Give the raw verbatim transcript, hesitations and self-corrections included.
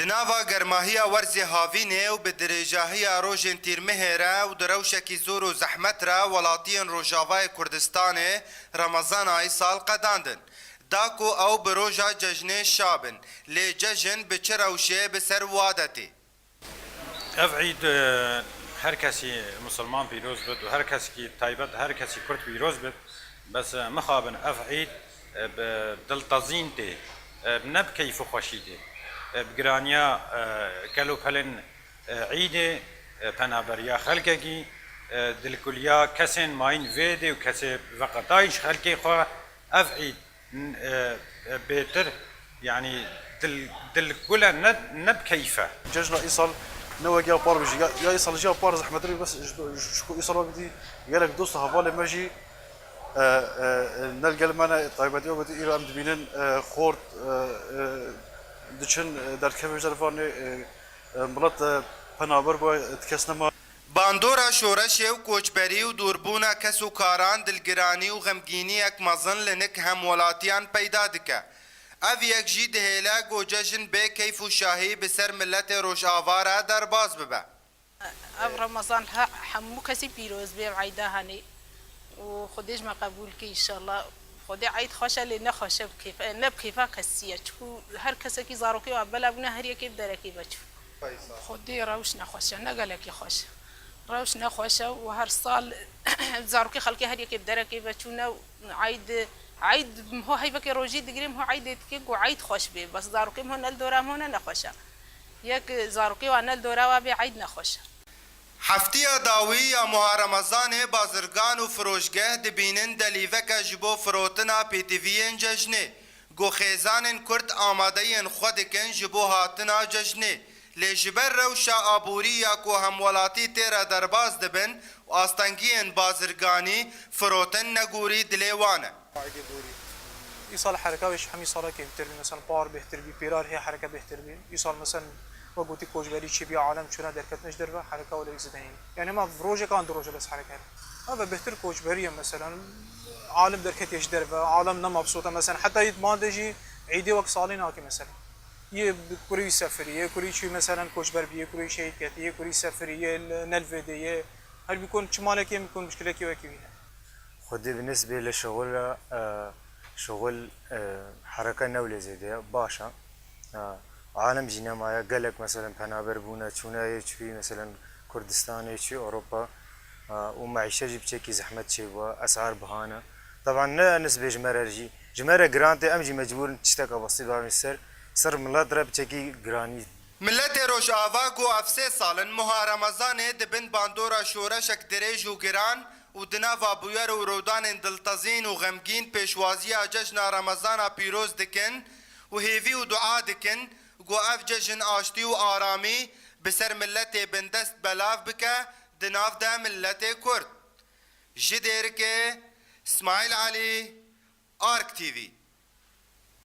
Di nava germahiya werzê havînê û bi dirêjahiya rojên tîrmihê re û di rewşekî zor û zehmet re welatiyên Rojavayê Kurdistanê Remezana îsal qedandin, da ku ew bi roja cejnê şa bin, lê cejn bi çi rewşê bi ser wadetê? Ev îd, e, her kesî misilman pîroz bit û her kesekî taybet, her kesî Kurd pîroz bit. Bes, e, mixabin ev îd, e, bi diltezîn tê, e, ne bi keyf û xweşî tê. E, bi giraniya, e, kel û pelên, e, îdê, e, penaberiya xelkekî, e, dilkuliya kesên mayîn vê dê û kesê veqetayî ji xelkê xwe, ev îd, n-, e, e, bêtir, yanî dil, dilkul e, ne, ne bi keyf e. Cejna îsal ne wek ya par bijî. Ya, ya îsal jî ya par zehmetir bî, bes ji, ji ku îsal wek dî gelek dost û hevalê me jî, e, e, e, ne li gel me ne, taybetiya wek dî îro em dibînin, e, xort, e, e, diçin, e, derkevin ji dervanê, e, e, milet, e, penaber bû, e, ti kes nema. Bandora şoreşê û koçberî û dûrbûna kes û karan dilgiranî û xemgîniyek mezin li nik hemwelatiyan peyda dike. Ev yek jî dihêle ku cejn bê keyf û şahî bi ser miletê Rojava re derbas bibe. Ev Remezan he-, hemû kesî pîroz bê, ev eyda henê. Û Xwedê ji me qebûl ke, înşallah. Xwedê eyd xweş e, lê ne xweş e bi kêf-, e, ne bi kêfa kesî ye. Çiku her kesekî zarokê wa bela bûne, her yekê bi derekê ve çû. Xwedê rewş nexweş e, ne gelekî xweş e. Rewş nexweş e û her sal zarokê xelkê her yekê bi derekê ve çûne û eyd, eyd miho heyvekê rojî digirê, miho eydê dike ku eyd xweş bê. Bes zarokê miho ne li dora miho ne nexweş e. Yek zarokê wa ne li dora wa bê eyd nexweş e. Heftiya dawî ya moha Remezanê bazirgan û firoşgeh dibînin delîveke ji bo firotina pêtiviyên cejnê. Ku xêzanên Kurd amadeyên xwe dikin ji bo hatina cejnê, lê ji ber rewşa aborî ya ku hemwelatî tê re derbas dibin û astengiyên bazirganî, firotin negorî dilê wan e. Îsal hereka wê ji hemî sala kêftir bî, mesela par bêhtir bî, pêrar hê hereka bêhtir bî. Îsal mesela wek gotî koçberî çêbî, alem çûne derketine ji derve, hereka wele zêde hîn. Yani hema rojeka an du roja bes hereka hene. Eve bêhtir koçberî ye mesela. Alem derketiye ji derve, alem ne mebsût e mesela. Heta yê mande jî îdê wek salê nake mesela. Yê kurê wî sefirî, yê kurê wî çû mesela koçber bî, yê kurê wî şehîd ketî, yê kurê wî sefirî, yê li, ne li vê dê, yê her bî kon çi malekê min kon muşkilekê wekî wî hene. Xwedê bi nisbê li şixul re, e, şixul, e, hereke newlê zêde ye, baş e. E, alem jî nemaye, gelek, meselen, penaber bûne, çûne yê çûyî, meselen, Kurdistanê, çûyî Ewropa, e, û meîşe jî biçekî zehmet çêbûye, esar biha ne. Teban ne nisbê ji me re jî, ji me re giran tê, em jî mecbûr in tişteke besît bavên ser, ser milet re biçekî giranî. Miletê Rojava ku ev sê sal in moha Remezanê di bin bandora şoreşek dirêj û giran, û di nava bûyer û rûdanên diltezîn û xemgîn pêşwaziya cejna Remezana pîroz dikin û hêvî û dua dikin ku ev cejn aştî û aramî bi ser miletê bindest belav bike di nav de miletê Kurd. Ji Dêrikê, Smaîl Elî, Ark T V.